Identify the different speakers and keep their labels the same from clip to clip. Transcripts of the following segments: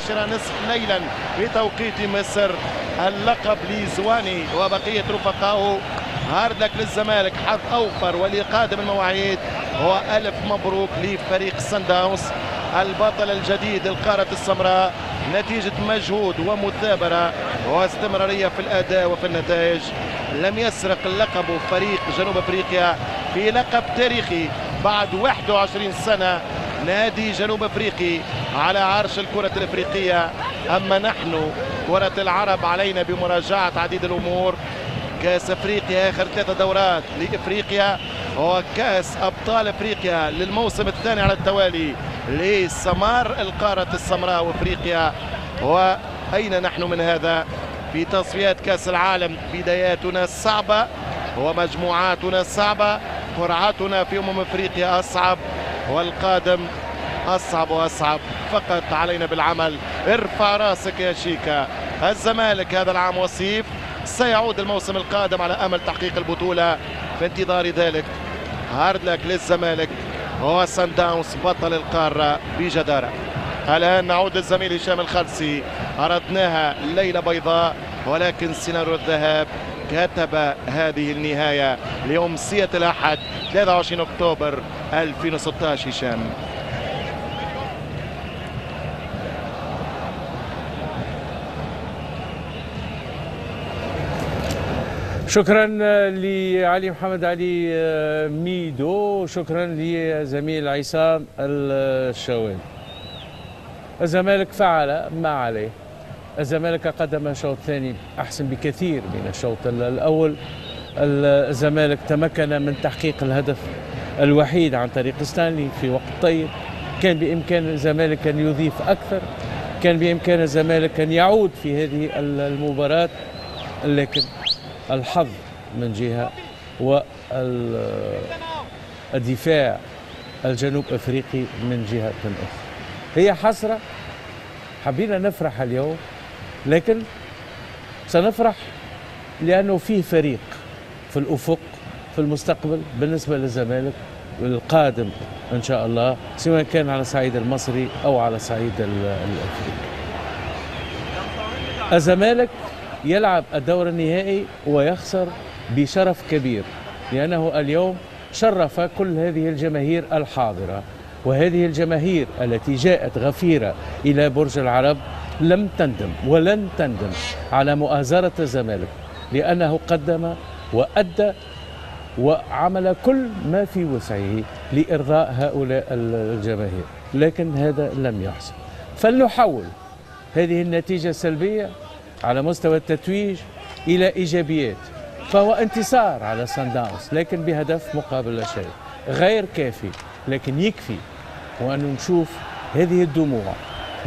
Speaker 1: 10:30 ليلا بتوقيت مصر. اللقب لزواني وبقية رفقائه. hard luck للزمالك، حظ أوفر ولقادم المواعيد، وألف مبروك لفريق سان داونز البطل الجديد القارة السمراء، نتيجة مجهود ومثابرة واستمرارية في الأداء وفي النتائج. لم يسرق اللقب فريق جنوب أفريقيا في لقب تاريخي بعد 21 سنة، نادي جنوب أفريقي على عرش الكرة الأفريقية. أما نحن كرة العرب علينا بمراجعة عديد الأمور. كأس أفريقيا آخر 3 دورات لإفريقيا، وكأس أبطال أفريقيا للموسم الثاني على التوالي لسمار القارة السمراء وأفريقيا. وأين نحن من هذا؟ في تصفيات كأس العالم بداياتنا صعبة ومجموعاتنا صعبة، قرعتنا في أفريقيا أصعب، والقادم أصعب وأصعب. فقط علينا بالعمل. ارفع راسك يا شيكا، الزمالك هذا العام وصيف، سيعود الموسم القادم على أمل تحقيق البطولة. في انتظار ذلك hard luck للزمالك وسان داونز بطل القارة بجدارة. الآن نعود للزميل هشام الخلسي. أردناها ليلة بيضاء، ولكن سيناريو الذهاب كتب هذه النهاية لأمسية الأحد 23 أكتوبر 2016. هشام،
Speaker 2: شكرا لعلي محمد علي ميدو، شكرا لزميل عصام الشوالي. الزمالك فعل ما عليه، الزمالك قدم شوط ثاني أحسن بكثير من الشوط الأول. الزمالك تمكن من تحقيق الهدف الوحيد عن طريق ستانلي في وقت طيب. كان بإمكان الزمالك أن يضيف أكثر، كان بإمكان الزمالك أن يعود في هذه المباراة، لكن الحظ من جهة والدفاع الجنوب أفريقي من جهة أخرى. هي حسرة، حبينا نفرح اليوم، لكن سنفرح لأنه فيه فريق في الأفق في المستقبل بالنسبة للزمالك القادم إن شاء الله، سواء كان على الصعيد المصري أو على الصعيد الأفريقي. الزمالك يلعب الدور النهائي ويخسر بشرف كبير، لأنه اليوم شرف كل هذه الجماهير الحاضرة، وهذه الجماهير التي جاءت غفيرة إلى برج العرب لم تندم ولن تندم على مؤازرة الزمالك، لأنه قدم وأدى وعمل كل ما في وسعه لإرضاء هؤلاء الجماهير، لكن هذا لم يحصل. فلنحول هذه النتيجة السلبية على مستوى التتويج إلى إيجابيات، فهو انتصار على سان داونز لكن بهدف مقابل لا شيء، غير كافي لكن يكفي وأن نشوف هذه الدموع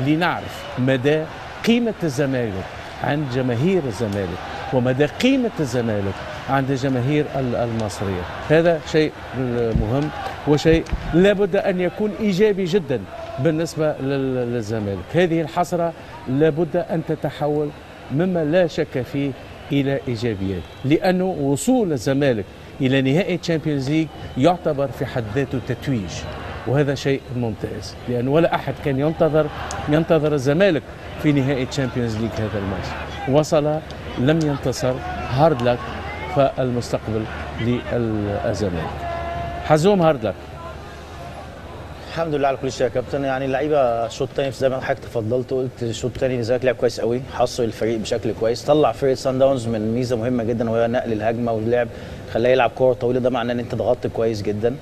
Speaker 2: لنعرف مدى قيمة الزمالك عند جماهير الزمالك ومدى قيمة الزمالك عند الجماهير المصرية. هذا شيء مهم وشيء لابد أن يكون إيجابي جدا بالنسبة للزمالك. هذه الحسرة لابد أن تتحول مما لا شك فيه إلى إيجابيات، لأنه وصول الزمالك إلى نهائي Champions League يعتبر في حد ذاته تتويج، وهذا شيء ممتاز، لأن ولا أحد كان ينتظر الزمالك في نهائي Champions League هذا الموسم. وصل لم ينتصر، hard luck، فالمستقبل للزمالك. حزوم، hard luck.
Speaker 3: الحمد لله على كل شيء يا كابتن. يعني اللعيبة الشوط الثاني زي ما حضرتك تفضلت وقلت، الشوط الثاني الزمالك لعب كويس قوي، حصل الفريق بشكل كويس، طلع فريق سان داونز من ميزة مهمة جدا وهي نقل الهجمة واللعب، خلاه يلعب كور طويلة، ده معناه ان انت ضغطت كويس جدا.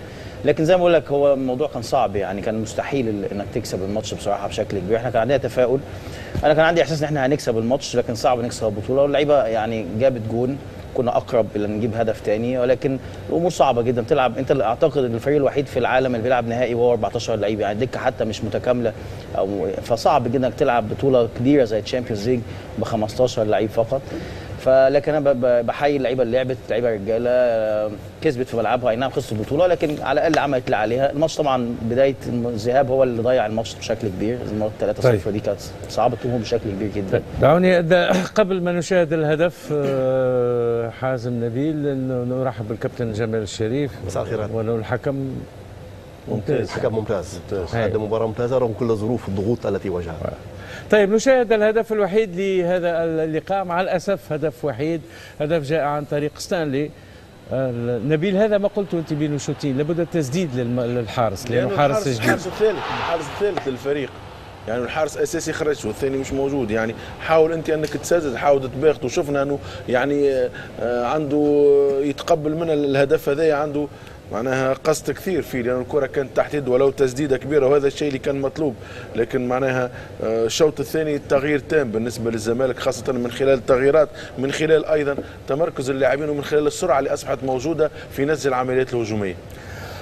Speaker 3: لكن زي ما بقول لك هو الموضوع كان صعب، يعني كان مستحيل انك تكسب الماتش بصراحة بشكل كبير. احنا كان عندنا تفاؤل، انا كان عندي احساس ان احنا هنكسب الماتش، لكن صعب نكسب البطولة، واللعيبة يعني جابت جون، كنا اقرب الى نجيب هدف ثاني، ولكن الامور صعبة جدا. تلعب انت، اعتقد الفريق الوحيد في العالم اللي بيلعب نهائي وهو 14 لعيب، يعني الدكة حتى مش متكاملة، او فصعب جدا انك تلعب بطوله كبيرة زي Champions League ب 15 لعيب فقط. فلكن انا بحيي اللعيبة اللي لعبت، لعيبة رجاله كسبت في ملعبها، اي نعم خسرت البطولة لكن على الاقل عملت اللي عليها. الماتش طبعا بداية الذهاب هو اللي ضيع الماتش بشكل كبير، الماتش 3-0 دي كانت صعبة الامور بشكل كبير جدا.
Speaker 2: دعوني قبل ما نشاهد الهدف حازم نبيل نرحب بالكابتن جمال الشريف.
Speaker 4: مساء الخير.
Speaker 2: والحكم ممتاز،
Speaker 4: حكم ممتاز، قدم مباراة ممتازة رغم كل ظروف الضغوط التي واجهها.
Speaker 2: طيب نشاهد الهدف الوحيد لهذا اللقاء، مع الأسف هدف وحيد، هدف جاء عن طريق ستانلي. نبيل، هذا ما قلته أنت بين الشوطين، لابد التسديد للحارس لأنه حارس جديد.
Speaker 4: الحارس الثالث، الحارس الثالث للفريق، يعني الحارس اساسي خرج والثاني مش موجود، يعني حاول انت انك تسدد، حاول تباغت، وشفنا انه يعني عنده يتقبل من الهدف هذا، عنده معناها قصد كثير فيه، لأن الكرة كانت تحت يده ولو تسديدة كبيرة، وهذا الشيء اللي كان مطلوب. لكن معناها الشوط الثاني تغيير تام بالنسبة للزمالك، خاصة من خلال التغييرات، من خلال أيضا تمركز اللاعبين، ومن خلال السرعة اللي أصبحت موجودة في نزل العمليات الهجومية.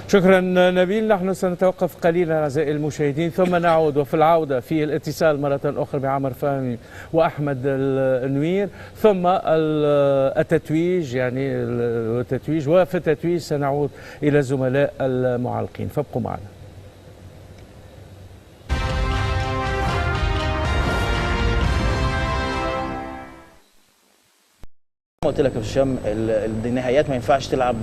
Speaker 2: شكرا نبيل. نحن سنتوقف قليلا أعزائي المشاهدين ثم نعود، وفي العودة في الاتصال مرة أخرى بعمر فهمي وأحمد النوير، ثم التتويج، يعني التتويج، وفي التتويج سنعود إلى الزملاء المعلقين، فابقوا معنا.
Speaker 3: قلت لك يا هشام، النهائيات ما ينفعش تلعب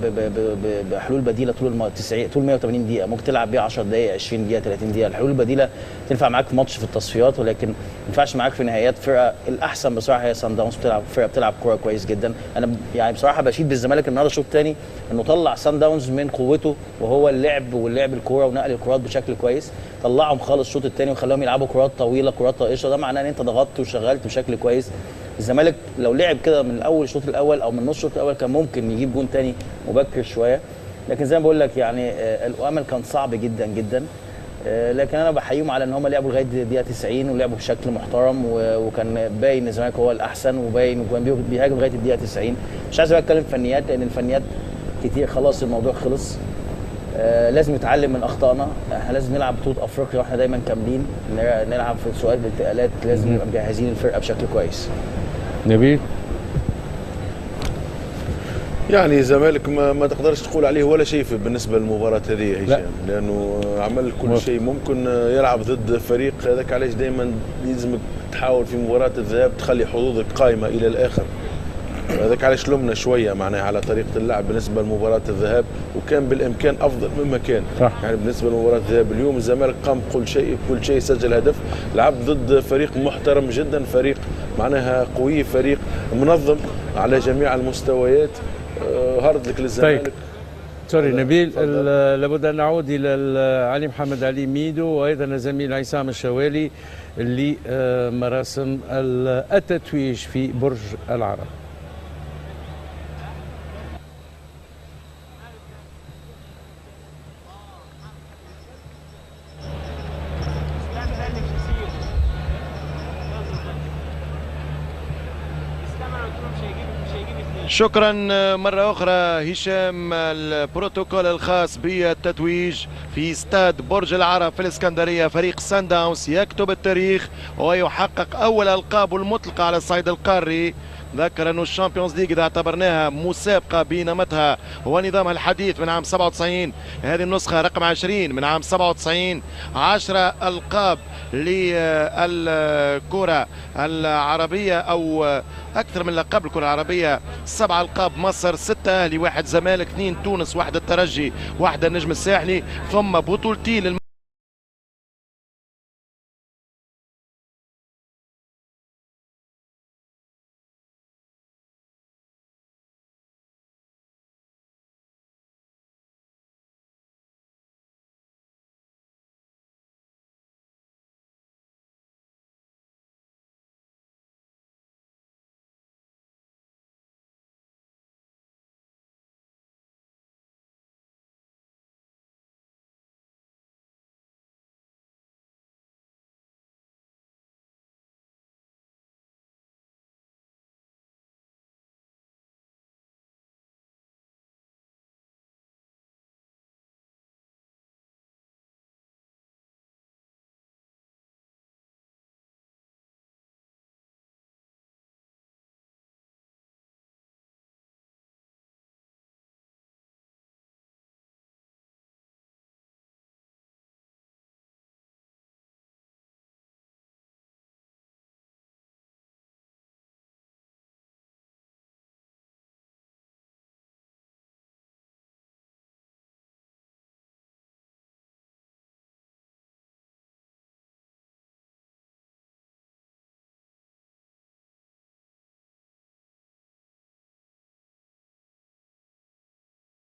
Speaker 3: بحلول بديله طول 90 طول 180 دقيقة، ممكن تلعب بيها 10 دقائق، 20 دقيقة، 30 دقيقة. الحلول البديلة تنفع معاك في ماتش في التصفيات، ولكن ما ينفعش معاك في نهائيات. فرقه الاحسن بصراحة هي سان داونز، بتلعب فرقه بتلعب كورة كويس جدا. انا يعني بصراحة بشيد بالزمالك النهارده الشوط الثاني انه طلع سان داونز من قوته، وهو اللعب واللعب الكورة ونقل الكرات بشكل كويس، طلعهم خالص الشوط الثاني وخلاهم يلعبوا كرات طويلة، كرات طائشه. ده معناه ان انت ضغطت وشغلت بشكل كويس. الزمالك لو لعب كده من اول الشوط الاول او من نص الشوط الاول كان ممكن يجيب جون تاني مبكر شوية، لكن زي ما بقول لك يعني الامل كان صعب جدا جدا، لكن انا بحييهم على ان هم لعبوا لغاية الدقيقة 90 ولعبوا بشكل محترم، وكان باين الزمالك هو الاحسن، وباين وكان بيهاجم لغاية الدقيقة 90. مش عايز اتكلم فنيات لان الفنيات كتير، خلاص الموضوع خلص. لازم نتعلم من اخطائنا، احنا لازم نلعب بطوله افريقيا واحنا دايما كاملين، نلعب في سؤال الانتقالات، لازم نبقى مجهزين الفرقة بشكل كويس.
Speaker 2: نبيل،
Speaker 4: يعني الزمالك ما تقدرش تقول عليه ولا شيء بالنسبة للمباراة هذه هشام، لانه عمل كل شيء ممكن، يلعب ضد فريق هذاك علاش دائما لازمك تحاول في مباراة الذهاب تخلي حظوظك قائمة الى الاخر. هذاك علاش لمنا شوية معناها على طريقه اللعب بالنسبة لمباراة الذهاب، وكان بالامكان افضل مما كان. صح. يعني بالنسبة لمباراة الذهاب اليوم الزمالك قام بكل شيء، بكل شيء، سجل هدف، لعب ضد فريق محترم جدا، فريق معناها قوي، فريق منظم على جميع المستويات. hard luck للزمالك.
Speaker 2: طيب. sorry نبيل، لابد ان نعود الى علي محمد علي ميدو وايضا الزميل عصام الشوالي لمراسم التتويج في برج العرب.
Speaker 1: شكرا مرة أخرى هشام. البروتوكول الخاص بالتتويج في استاد برج العرب في الإسكندرية، فريق سان داونز يكتب التاريخ ويحقق أول ألقابه المطلقة على الصعيد القاري. ذكر أنه ال Champions League إذا اعتبرناها مسابقة بنمطها ونظامها الحديث من عام 97، هذه النسخة رقم 20 من عام 97، 10 ألقاب للكرة العربية أو أكثر من لقب الكرة العربية، 7 ألقاب مصر، 6 أهلي، 1 زمالك، 2 تونس، 1 الترجي، 1 النجم الساحلي، ثم بطولتين.